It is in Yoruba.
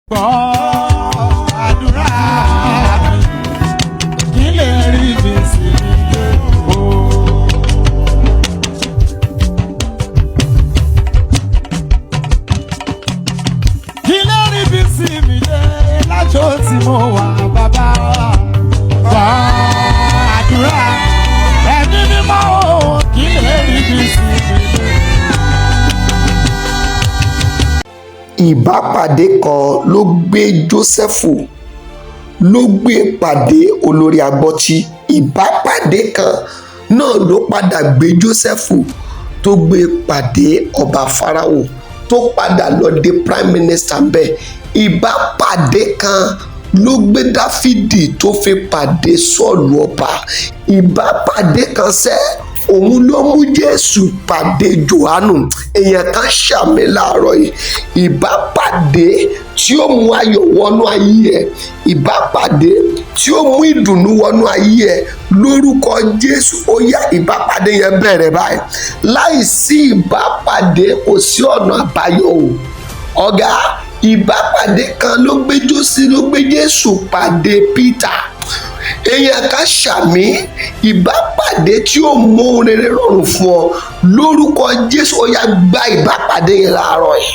Gbọ́ àdúrà mi, kí lè rí mi sí ilé o. Kí lè rí mi sí mi lé lájọ tí mo wà bàbá. Gbọ́ àdúrà ẹni mímọ́ o, kí lè rí mi sí mi lé. Ìbápàdé kan ló gbé Jósẹ́fù ló gbé pàdé olórí agbọ́tí. Ìbápàdé kan náà ló padà gbé Jósẹ́fù tó gbé pàdé ọba Fáráò tó padà lọ di prime minister ńbẹ̀. Ìbápàdé kan ló gbé Dáfídì tó fi pàdé Sọ́ọ̀lù ọba. Ìbápàdé kan sẹ́ òun ló mú Jésù pàdé Jòhánù. Èèyàn kan ṣàmì láàárọ̀ yìí. Ìbápàdé tí ó mú ayọ̀ wọnú ayé ẹ, ìbápàdé tí ó mú ìdùnnú wọnú ayé ẹ, lórúkọ Jésù, ó yá, ìbápàdé yẹn bẹ̀rẹ̀ báyìí. Láìsí ìbápàdé, kò sí ọ̀nà àbáyọ o. Ọ̀gá, ìbápàdé kan ló gbé Jósì ló gbé Jésù pàdé Peter. Èèyàn kan ṣàmì, ìbápàdé tí ó mú ohun rere rọrùn fún ọ, lórúkọ Jésù, ó yá, gba ìbápàdé yẹn láàárọ̀ yìí.